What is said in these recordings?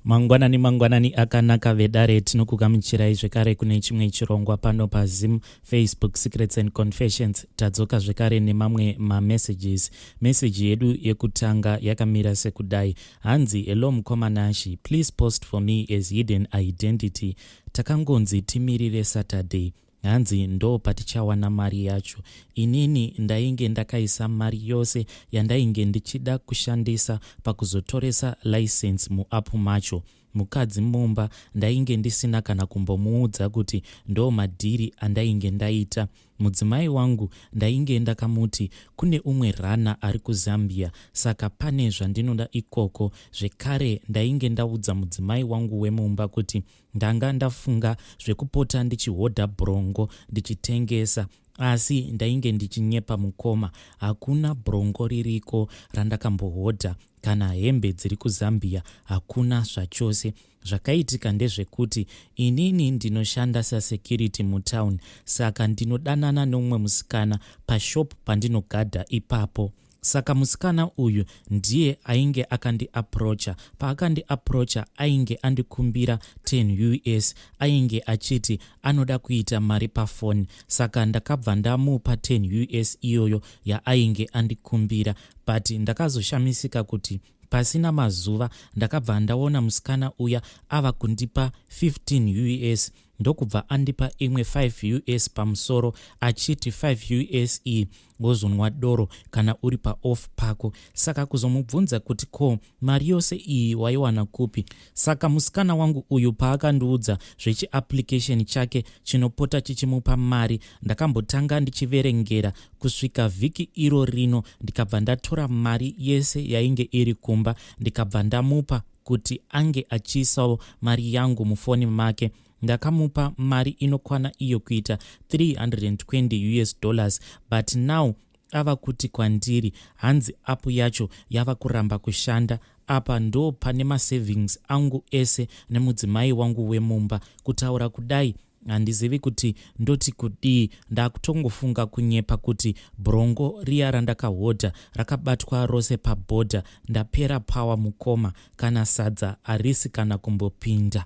Mangwanani mangwanani akanaka vedare, tinokugamuchirai zvekare kune chimwe chirongwa pano paZim Facebook Secrets and Confessions. Tadzoka zvekare nemamwe mamessages. Meseji yedu yekutanga yakamira sekudai, hanzi, "Hello mukoma Nashi, please post for me as hidden identity. Takangonzi timirire Saturday, hanzi ndo patichawana mari yacho. Inini ndainge ndakaisa mari yose yandainge ndichida kushandisa pakuzotoresa license muapp macho. Mukadzi mumba ndainge ndisina kana kumbomuudza kuti ndo madhiri andainge ndaita. Mudzimai wangu ndainge ndakamuti kune umwe rana ari kuZambia, saka pane zvandinoda ikoko. Zvekare ndainge ndaudza mudzimai wangu wemumba kuti ndanga ndafunga zvekupota ndichihodha brongo ndichitengesa, asi ndainge ndichinyepa mukoma. Hakuna brongo ririko randakambohodha, kana hembe dziri kuZambia hakuna zvachose. Zvakaitika ndezvekuti inini ndinoshanda sasecurity mutown, saka ndinodanana neumwe musikana pashop pandinogadha ipapo. Saka musikana uyu ndiye ainge akandiapproacha. Paakandiapproacha, ainge andikumbira 10 US. Ainge achiti anoda kuita mari pafoni, saka ndakabva ndamupa 10 US iyoyo yaainge andikumbira. But ndakazoshamisika kuti pasina mazuva ndakabva ndaona musikana uya ava kundipa 15 US, ndokubva andipa imwe 5 US pamusoro, achiti 5 US iyi wozonwa doro kana uri paoff pako. Saka kuzomubvunza kuti ko mari yose iyi waiwana kupi, saka musikana wangu uyu paakandiudza zvechiapplication chake chinopota chichimupa mari, ndakambotanga ndichiverengera kusvika vhiki iro rino, ndikabva ndatora mari yese yainge iri kumba, ndikabva ndamupa kuti ange achiisawo mari yangu mufoni make. Ndakamupa mari inokwana iyo kuita 320 US dollars, but now ava kuti kwandiri hanzi app yacho yava kuramba kushanda. Apa ndo pane masavings angu ese nemudzimai wangu wemumba. Kutaura kudai handizivi kuti ndoti kudii. Ndakutongofunga kunyepa kuti brongo riya randakahodha rakabatwa rose pabhodha. Ndapera power mukoma, kana sadza harisi kana kumbopinda."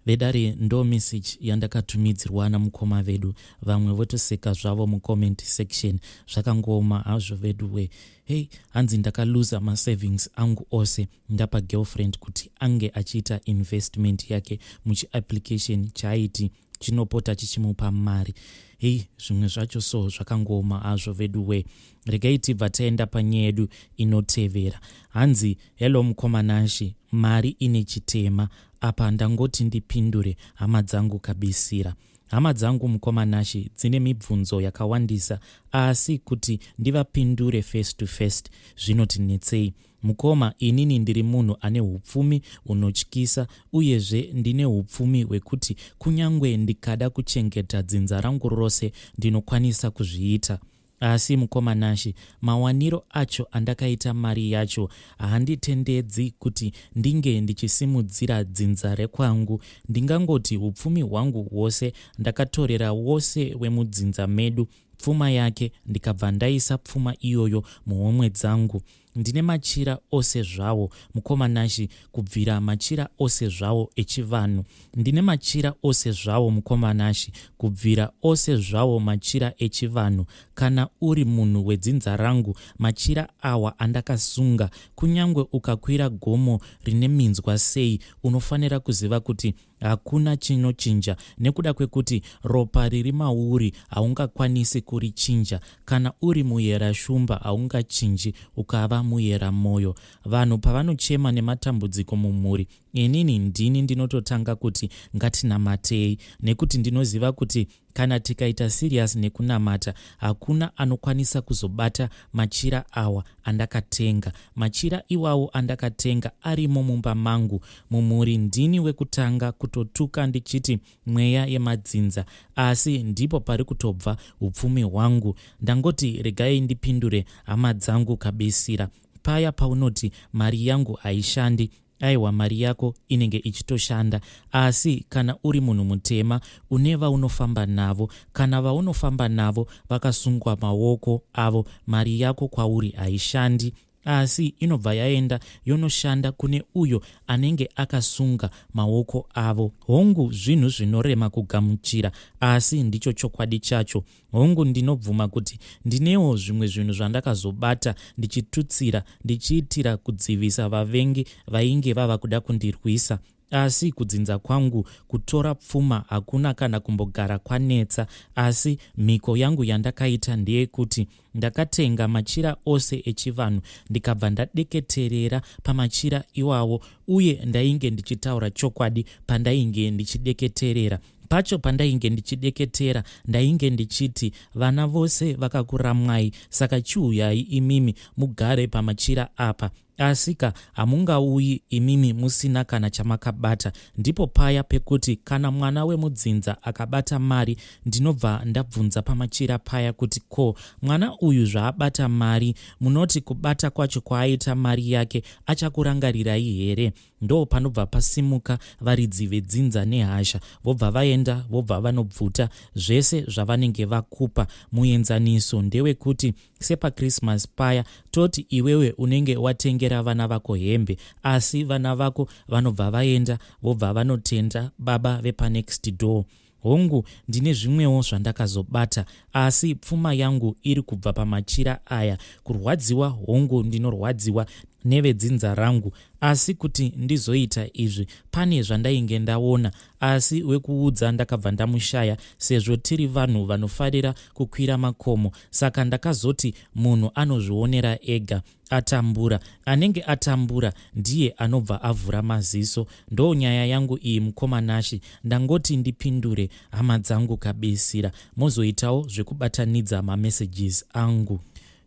Vedare, ndo message yandakatumidzirwa namukoma vedu. Vamwe votoseka zvavo mucomment section. Zvakangooma hazvo vedu we. Hei, hanzi ndakaluza masavings angu ose, ndapa girlfriend kuti ange achiita investment yake muchiapplication chaaiti chinopota chichimupa mari. Hei, zvimwe zvacho so zvakangooma hazvo vedu we. Regai tibva taenda panyaya yedu inotevera. Hanzi, "Hello mukoma Nashi, mari ine chitema apa. Ndangoti ndipindure hama dzangu kabisira. Hama dzangu mukoma Nashi dzine mibvunzo yakawandisa, asi kuti ndivapindure face to face zvinotinetsei. Mukoma, inini ndiri munhu ane upfumi hunotyisa, uyezve ndine upfumi hwekuti kunyange ndikada kuchengeta dzinza rangu rose ndinokwanisa kuzviita. Asi mukoma Nashi, mawaniro acho andakaita mari yacho haanditendedzi kuti ndinge ndichisimudzira dzinza rekwangu. Ndingangoti upfumi hwangu hwose ndakatorera wose wemudzinza medu pfuma yake, ndikabva ndaisa pfuma iyoyo muhomwe dzangu. Ndine machira ose zvawo mukoma Nashi, kubvira machira ose zvawo echivanhu. Ndine machira ose zvawo mukoma Nashi, kubvira ose zvawo machira echivanhu. Kana uri munhu wedzinza rangu, machira awa andakasunga, kunyange ukakwira gomo rine minzwa sei, unofanira kuziva kuti hakuna chinochinja, nekuda kwekuti ropa riri mauri haungakwanisi kurichinja. Kana uri muyera shumba, haungachinji ukava muyera moyo. Vanhu pavanochema nematambudziko mumhuri, inini ndini ndinototanga kuti ngatinamatei, nekuti ndinoziva kuti kana tikaita serious nekunamata, hakuna anokwanisa kuzobata machira awa andakatenga. Machira iwawo andakatenga arimo mumba mangu. Mumhuri ndini wekutanga kutotuka ndichiti mweya yemadzinza, asi ndipo pari kutobva upfumi hwangu. Ndangoti regai ndipindure hama dzangu kabisira. Paya paunoti mari yangu haishandi, aiwa, mari yako inenge ichitoshanda. Asi kana uri munhu mutema une vaunofamba navo, kana vaunofamba navo vakasungwa maoko avo, mari yako kwauri haishandi. Asi inobva yaenda yonoshanda kune uyo anenge akasunga maoko avo. Hongu, zvinhu zvinorema kugamuchira, asi ndicho chokwadi chacho. Hongu, ndinobvuma kuti ndinewo zvimwe zvinhu zvandakazobata ndichitutsira ndichiitira kudzivisa vavengi vainge vava kuda kundirwisa. Asi kudzinza kwangu kutora pfuma hakuna kana kumbogara kwanetsa, asi mhiko yangu yandakaita ndeyekuti ndakatenga machira ose echivanhu ndikabva ndadeketerera pamachira iwawo, uye ndainge ndichitaura chokwadi pandainge ndichideketerera. Pacho pandainge ndichideketera ndainge ndichiti vana vose vakakuramwai, saka chiuyai imimi mugare pamachira apa. Asika hamungauyi imimi musina kana chamakabata. Ndipo paya pekuti kana mwana wemudzinza akabata mari, ndinobva ndabvunza pamachira paya kuti ko mwana uyu zvaabata mari, munoti kubata kwacho kwaaita mari yake achakurangarirai here? Ndo panobva pasimuka varidzi vedzinza nehasha, vobva vaenda vobva vanobvuta zvese zvavanenge vakupa. Muenzaniso ndewekuti sepaChristmas paya, toti iwewe unenge watengera vana vako hembe, asi vana vako vanobva vaenda vobva vanotenda baba vepanext door. Hongu, ndine zvimwewo zvandakazobata, asi pfuma yangu iri kubva pamachira aya. Kurwadziwa, hongu, ndinorwadziwa nevedzinza rangu, asi kuti ndizoita izvi pane zvandainge ndaona, asi wekuudza ndakabva ndamushaya sezvo tiri vanhu vanofarira kukwira makomo. Saka ndakazoti munhu anozvionera ega atambura. Anenge atambura ndiye anobva avhura maziso. Ndo nyaya yangu iyi, mukoma Nashi. Ndangoti ndipindure hama dzangu kabisira, mozoitawo zvekubatanidza mamessages angu.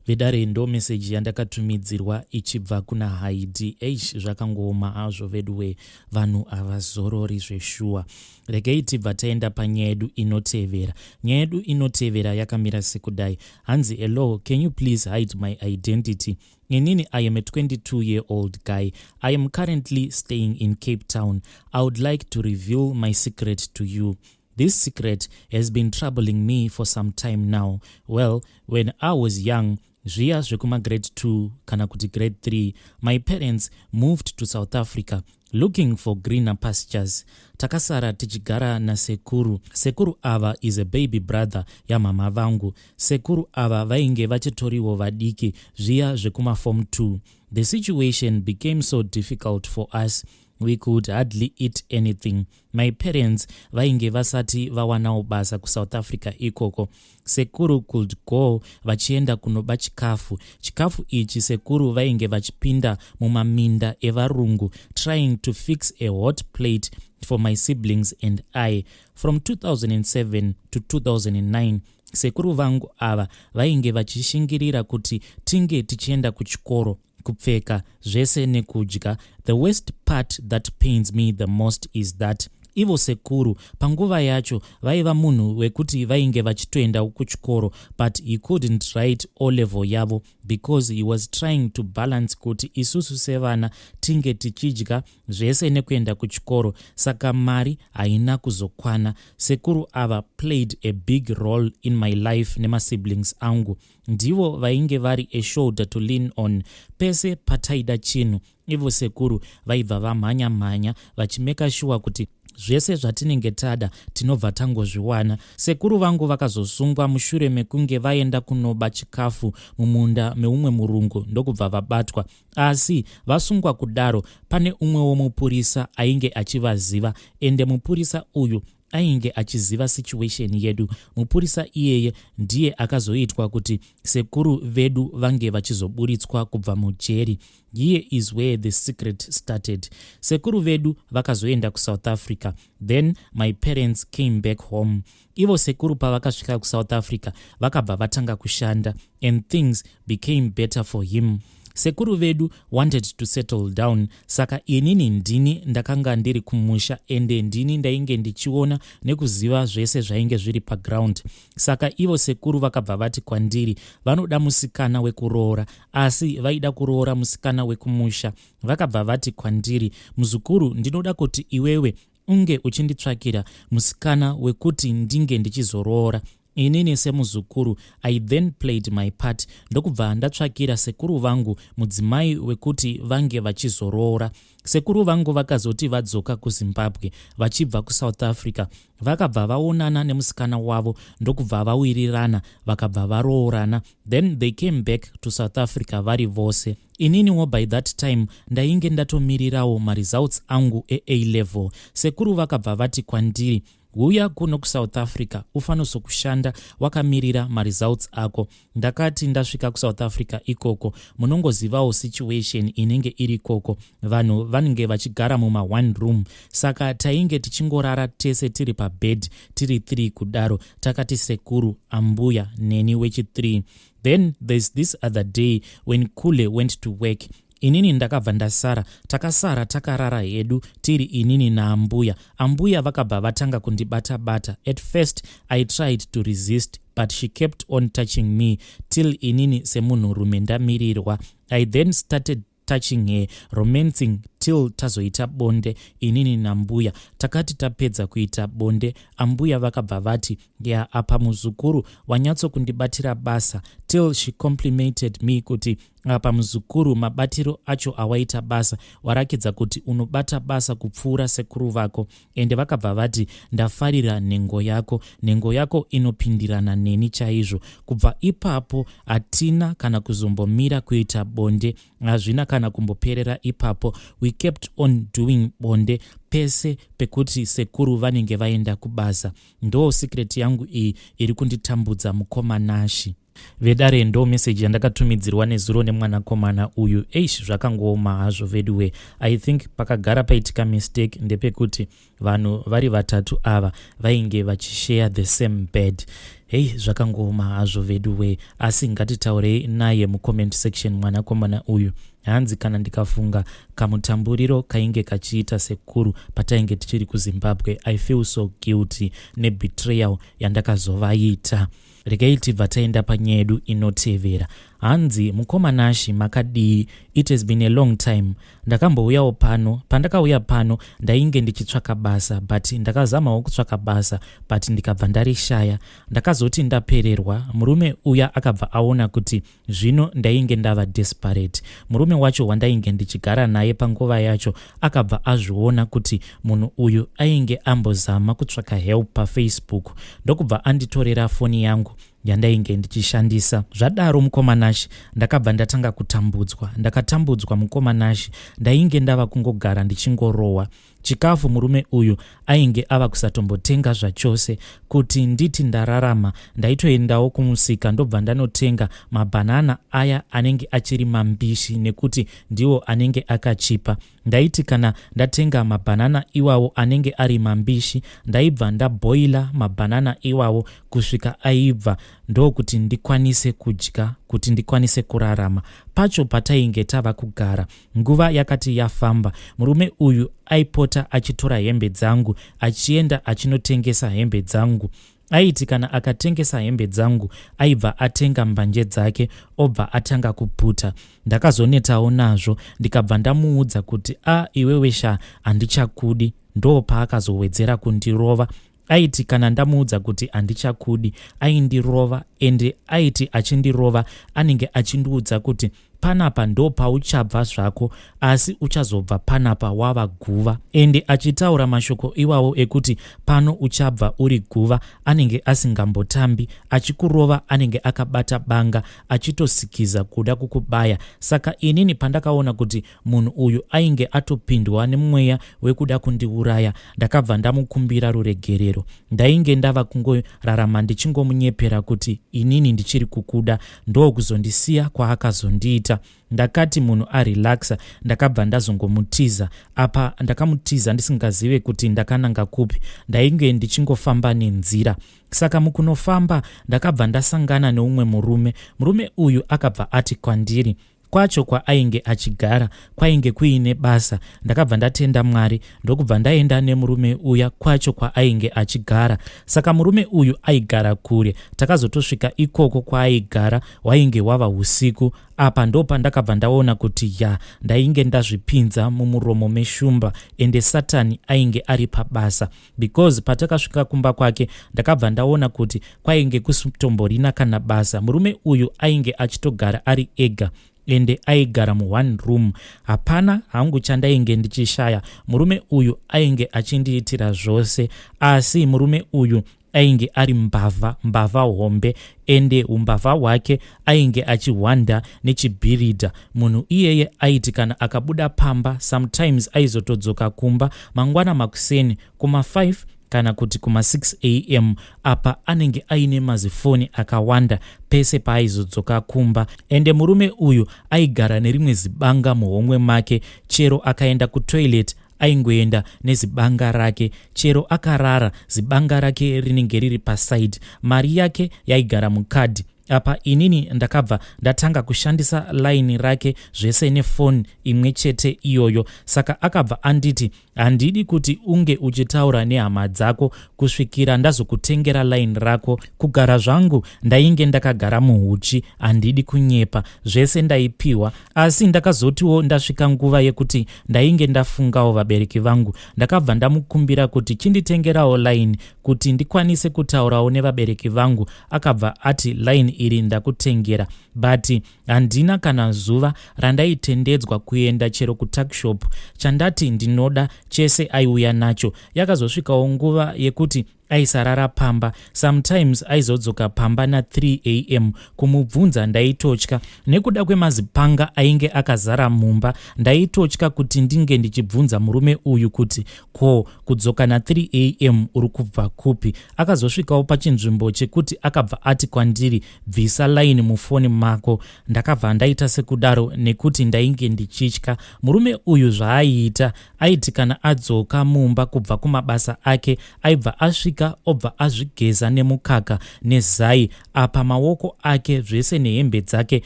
Vedare, ndo meseji yandakatumidzirwa ichibva kuna Haidi. Eish, zvakangooma hazvo veduwe, vanhu havazorori zveshuwa. Regei tibva taenda panyaya yedu inotevera. Nyaya yedu inotevera yakamira sekudai. Hanzi, "Hello, can you please hide my identity? Inini I am a 22-year-old guy. I am currently staying in Cape Town. I would like to reveal my secret to you. This secret has been troubling me for some time now. Well, when I was young, zviya zvekumagrade 2 kana kuti grade 3, my parents moved to South Africa looking for greener pastures. Takasara tichigara nasekuru. Sekuru ava is a baby brother yamama vangu. Sekuru ava vainge vachitoriwo vadiki, zviya zvekumaform 2. The situation became so difficult for us, we could hardly eat anything. My parents vainge vasati vawanawo basa kuSouth Africa ikoko. Sekuru could go vachienda kunoba chikafu. Chikafu ichi, sekuru vainge vachipinda mumaminda evarungu trying to fix a hot plate for my siblings and I. From 2007 to 2009, sekuru vangu ava vainge vachishingirira kuti tinge tichienda kuchikoro, kupfeka zvese nekudya. The worst part that pains me the most is that ivo sekuru panguva yacho vaiva munhu wekuti vainge vachitoenda kuchikoro, but he couldn't write O level yavo because he was trying to balance kuti isusu sevana tinge tichidya zvese nekuenda kuchikoro. Saka mari haina kuzokwana. Sekuru ava played a big role in my life nemasiblings angu. Ndivo vainge vari a shoulder to lean on. Pese pataida chinhu, ivo sekuru vaibva vamhanya mhanya vachimeka sure kuti zvese zvatinenge tada tinobva tangozviwana. Sekuru vangu vakazosungwa mushure mekunge vaenda kunoba chikafu mumunda meumwe murungu, ndokubva vabatwa. Asi vasungwa kudaro, pane umwewo mupurisa ainge achivaziva, ende mupurisa uyu ainge achiziva situation yedu. Mupurisa iyeye ndiye akazoitwa kuti sekuru vedu vange vachizoburitswa kubva mujeri. Here is where the secret started. Sekuru vedu vakazoenda kuSouth Africa, then my parents came back home. Ivo sekuru pavakasvika kuSouth Africa, vakabva vatanga kushanda and things became better for him. Sekuru vedu wanted to settle down, saka inini ndini ndakanga ndiri kumusha, ende ndini ndainge ndichiona nekuziva zvese zvainge zviri paground. Saka ivo sekuru vakabva vati kwandiri vanoda musikana wekuroora, asi vaida kuroora musikana wekumusha. Vakabva vati kwandiri, "Muzukuru, ndinoda kuti iwewe unge uchinditsvakira musikana wekuti ndinge ndichizoroora." Inini semuzukuru, I then played my part ndokubva ndatsvakira sekuru vangu mudzimai wekuti vange vachizoroora. Sekuru vangu vakazoti vadzoka kuZimbabwe vachibva kuSouth Africa, vakabva vaonana nemusikana wavo ndokubva vawirirana, vakabva varoorana. Then they came back to South Africa vari vose. Ininiwo by that time ndainge ndatomirirawo maresults angu eA level. Sekuru vakabva vati kwandiri, "Huya kuno kuSouth Africa ufanozokushanda wakamirira maresults ako." Ndakati ndasvika kuSouth Africa ikoko, munongozivawo situation inenge iri ikoko, vanhu vanenge vachigara muma1 room, saka tainge tichingorara tese tiri pabed tiri 3 kudaro, takati sekuru, ambuya neni wechi3. Then there's this other day when kule went to work, inini ndakabva ndasara. Takasara takarara hedu tiri inini naambuya. Ambuya vakabva vatanga kundibata-bata. At first I tried to resist, but she kept on touching me till inini semunhurume ndamirirwa. I then started touching her, romancing, till tazoita bonde inini nambuya. Takati tapedza kuita bonde, ambuya vakabva vati, "Ya, apa muzukuru wanyatsokundibatira basa," till she complimented me kuti, "Apa muzukuru, mabatiro acho awaita basa, warakidza kuti unobata basa kupfuura sekuru vako." Ende vakabva vati, "Ndafarira nhengo yako, nhengo yako inopindirana neni chaizvo." Kubva ipapo hatina kana kuzombomira kuita bonde, hazvina kana kumboperera ipapo. We kept on doing bonde pese pekuti sekuru vanenge vaenda kubasa. Ndo secret yangu iyi iri kunditambudza, mukoma Nashi. Vedare, ndo meseji yandakatumidzirwa nezuro nemwanakomana uyu. Eish, zvakangooma hazvo veduwe. I think pakagara paitika mistake ndepekuti vanhu vari vatatu ava vainge vachishare the same bed. Hei, zvakangooma hazvo veduwe, asi ngatitaurei naye mucomment section mwanakomana uyu. Hanzi, "Kana ndikafunga kamutamburiro kainge kachiita sekuru patainge tichiri kuZimbabwe, I feel so guilty nebetrayal yandakazovaita." Regai tibva taenda panyaya yedu inotevera. Hanzi, "Mukoma Nashi, makadii? It has been a long time. Ndakambouyawo pano. Pandakauya pano ndainge ndichitsvaka basa, but ndakazamawo kutsvaka basa, but ndikabva ndarishaya. Ndakazoti ndapererwa, murume uya akabva aona kuti zvino ndainge ndava desperate. Murume wacho wandainge ndichigara naye panguva yacho akabva azviona kuti munhu uyu ainge ambozama kutsvaka help paFacebook, ndokubva anditorera foni yangu yandainge ndichishandisa. Zvadaro, mukoma Nashi, ndakabva ndatanga kutambudzwa. Ndakatambudzwa, mukoma Nashi. Ndainge ndava kungogara ndichingorohwa. Chikafu murume uyu ainge ava kusatombotenga zvachose. Kuti nditi ndararama, ndaitoendawo kumusika, ndobva ndanotenga mabhanana aya anenge achiri mambishi, nekuti ndiwo anenge akachipa. Ndaiti kana ndatenga mabhanana iwawo anenge ari mambishi, ndaibva ndabhoila mabhanana iwawo kusvika aibva, ndokuti ndikwanise kudya, kuti ndikwanise kurarama pacho patainge tava kugara. Nguva yakati yafamba, murume uyu aipota achitora hembe dzangu, achienda achinotengesa hembe dzangu. Aiti kana akatengesa hembe dzangu, aibva atenga mbanje dzake, obva atanga kuputa. Ndakazonetawo nazvo, ndikabva ndamuudza kuti, 'A, iwewe sha, handichakudi.' Ndo paakazowedzera kundirova. Aiti kana ndamuudza kuti handichakudi, aindirova, ende aiti achindirova anenge achindiudza kuti, 'Panapa ndo pauchabva zvako, asi uchazobva panapa wava guva.' Ende achitaura mashoko iwawo ekuti pano uchabva uri guva, anenge asingambotambi. Achikurova anenge akabata banga, achitosikiza kuda kukubaya. Saka inini pandakaona kuti munhu uyu ainge atopindwa nemweya wekuda kundiuraya, ndakabva ndamukumbira ruregerero. Ndainge ndava kungorarama ndichingomunyepera kuti inini ndichiri kukuda. Ndokuzondisiya kwaakazondiita. Ndakati munhu arelaxa, ndakabva ndazongomutiza. Apa ndakamutiza ndisingazive kuti ndakananga kupi. Ndainge ndichingofamba nenzira. Saka mukunofamba ndakabva ndasangana neumwe murume. Murume uyu akabva ati kwandiri, Kwacho kwaainge achigara kwainge kuine basa. Ndakabva ndatenda Mwari ndokubva ndaenda nemurume uya kwacho kwaainge achigara. Saka murume uyu aigara kure. Takazotosvika ikoko kwaaigara hwainge hwava usiku. Apa ndopandakabva ndaona kuti ya, ndainge ndazvipinza mumuromo meshumba ende Satani ainge ari pabasa, because patakasvika kumba kwake ndakabva ndaona kuti kwainge kusitomborina kana basa. Murume uyu ainge achitogara ari ega ende aigara muone room. Hapana hangu chandainge ndichishaya. Murume uyu ainge achindiitira zvose, asi murume uyu ainge ari mbavha, mbavha hombe, ende umbavha hwake ainge achihwanda nechibhiridha. Munhu iyeye aiti kana akabuda pamba, sometimes aizotodzoka kumba mangwana makuseni kuma5 kana kuti kuma6 am. Apa anenge aine mazifoni akawanda pese paaizodzoka kumba. Ende murume uyu aigara nerimwe zibanga muhomwe make. Chero akaenda kutoilet, aingoenda nezibanga rake. Chero akarara, zibanga rake rinenge riri paside. Mari yake yaigara mukadhi. Apa inini ndakabva ndatanga kushandisa laini rake zvese nefoni imwe chete iyoyo. Saka akabva anditi, "Handidi kuti unge uchitaura nehama dzako kusvikira ndazokutengera laini rako." Kugara zvangu ndainge ndakagara muhuchi, handidi kunyepa. Zvese ndaipiwa, asi ndakazotiwo ndasvika nguva yekuti ndainge ndafungawo vabereki vangu. Ndakabva ndamukumbira kuti chinditengerawo laini kuti ndikwanise kutaurawo nevabereki vangu. Akabva ati, "Laini iri ndakutengera," but handina kana zuva randaitendedzwa kuenda chero kutuckshop. Chandati ndinoda chese aiuya nacho. Yakazosvikawo nguva yekuti aisarara pamba. Sometimes aizodzoka pamba na3 am. Kumubvunza ndaitotya nekuda kwemazipanga ainge akazara mumba. Ndaitotya kuti ndinge ndichibvunza murume uyu kuti, "Ko kudzoka na3 am uri kubva kupi?" Akazosvikawo pachinzvimbo chekuti akabva ati kwandiri, "Bvisa laini mufoni mako." Ndakabva ndaita sekudaro nekuti ndainge ndichitya murume uyu. Zvaaiita, aiti kana adzoka mumba kubva kumabasa ake, aibva asvika obva azvigeza nemukaka nezai. Apa maoko ake zvese nehembe dzake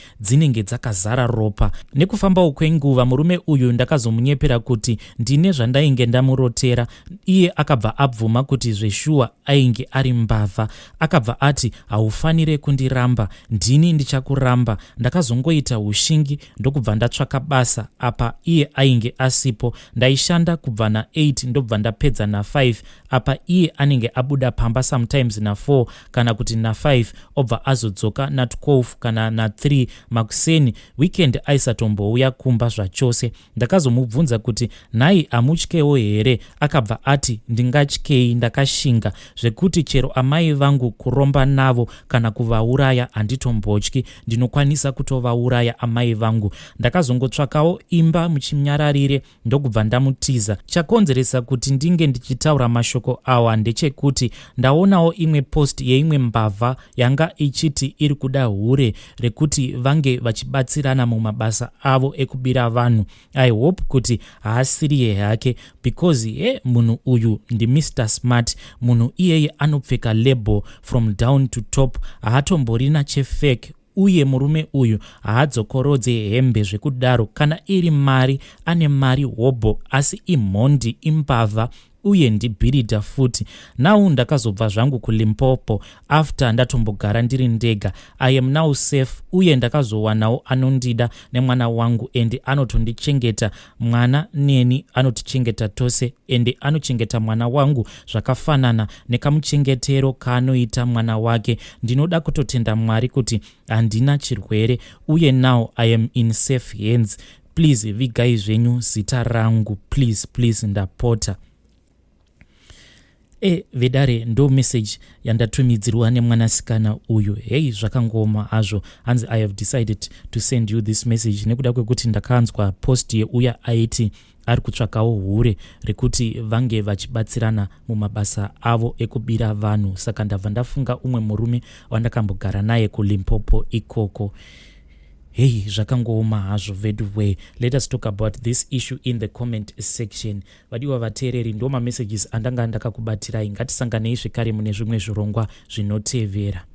dzinenge dzakazara ropa. Nekufambawo kwenguva, murume uyu ndakazomunyepera kuti ndine zvandainge ndamurotera. Iye akabva abvuma kuti zveshuwa ainge ari mbavha. Akabva ati, "Haufanire kundiramba, ndini ndichakuramba." Ndakazongoita ushingi ndokubva ndatsvaka basa. Apa iye ainge asipo. Ndaishanda kubva na8 ndobva ndapedza na5. Apa iye anenge abuda pamba sometimes na4 kana kuti na5, obva azodzoka na12 kana na3 makuseni. Weekend aisatombouya kumba zvachose. Ndakazomubvunza kuti, "Nhai, hamutyewo here?" Akabva ati, "Ndingatyei? Ndakashinga zvekuti chero amai vangu kuromba navo kana kuvauraya handitombotyi. Ndinokwanisa kutovauraya amai vangu." Ndakazongotsvakawo imba muchinyararire ndokubva ndamutiza. Chakonzeresa kuti ndinge ndichitaura mashoko awa ndechekuti ndaonawo imwe post yeimwe mbavha yanga ichiti iri kuda hure rekuti vange vachibatsirana mumabasa avo ekubira vanhu. I hope kuti haasiriye hake, because he, munhu uyu ndiMr Smart. Munhu iyeye anopfeka label from down to top, haatomborina chefake, uye murume uyu haadzokorodze hembe zvekudaro. Kana iri mari, ane mari hobho, asi imhondi, imbavha, uye ndibhiridha futi. Now ndakazobva zvangu kuLimpopo after ndatombogara ndiri ndega. I am now safe, uye ndakazowanawo anondida nemwana wangu, and anotondichengeta mwana neni, anotichengeta tose, ende anochengeta mwana wangu zvakafanana nekamuchengetero kaanoita mwana wake. Ndinoda kutotenda Mwari kuti handina chirwere, uye now I am in safe hands. Please vigai zvenyu zita rangu, please, please, ndapota. Vedare, ndo message yandatumidzirwa nemwanasikana uyu. Hei, zvakangoma hazvo. Hanzi, "I have decided to send you this message nekuda kwekuti ndakanzwa post yeuya aiti ari kutsvakawo hure rekuti vange vachibatsirana mumabasa avo ekubira vanhu. Saka ndabva ndafunga umwe murume wandakambogara naye kuLimpopo ikoko." Hei, zvakangooma hazvo vedway. Let us talk about this issue in the comment section. Vadiwa vateereri, ndo mamessages andanga ndakakubatirai. Ngatisanganei zvekare mune zvimwe zvirongwa zvinotevera.